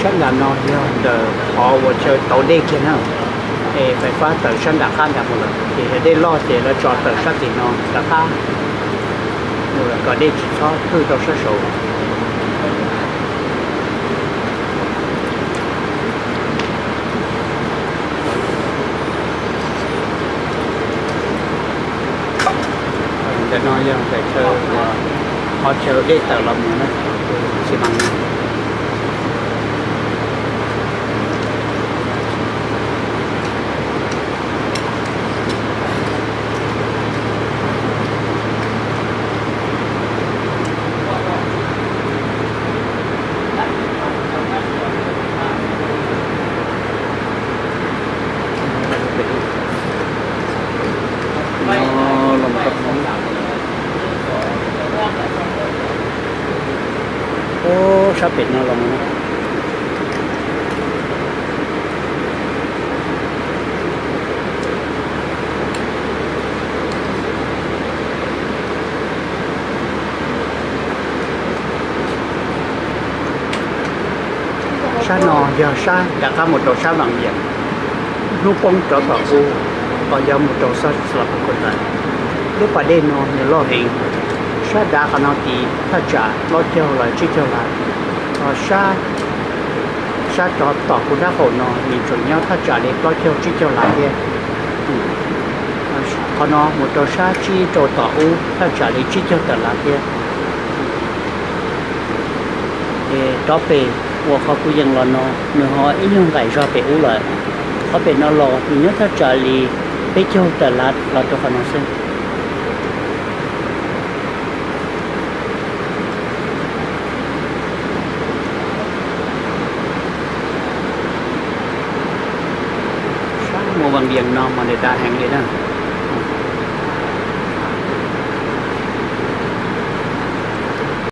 Sab nram no yog ntawm qhov uas chaw tauv dej kiag na, es fais fab tawm sab nram qab nram mus lawm, ces yog dej loj ces lawv tso tawm sab tim no rov qab mus lawm kom dej tsis txhob hwj rau sab saud. Ntawm no yog ntawm chaw uas qhov chaw dej tawm los mus na, xi mas. Ub, sab pem no los mus. Sab no yog sab rov qab mus rau sab Vam Viam, hnub poob rov tom qub, los yog mus rau sab Xas Las Pos Kos Tais. Lub pas dej no nws loj heev, sab dav qhov no tiv thaj tsam plaub caug los tsib caug lav, ho sab, sab rov tom kuv nrab qaum no nws tseem nyob thaj tsam li plaub caug tsib caug lav thiab. Qhov no mus rau sab tsib rau tom ub thaj tsam li tsib caug tawm lav thiab. Es rov pem uas qhov kuv yees los no nws ho ib nyuag nqaim zog pem ub lawm. Qhov pem no los nws nyob thaj tsam li peb caug tawm lav los rau qhov no xwb. Sab mus Vam Viam no mas nws dav heev li na.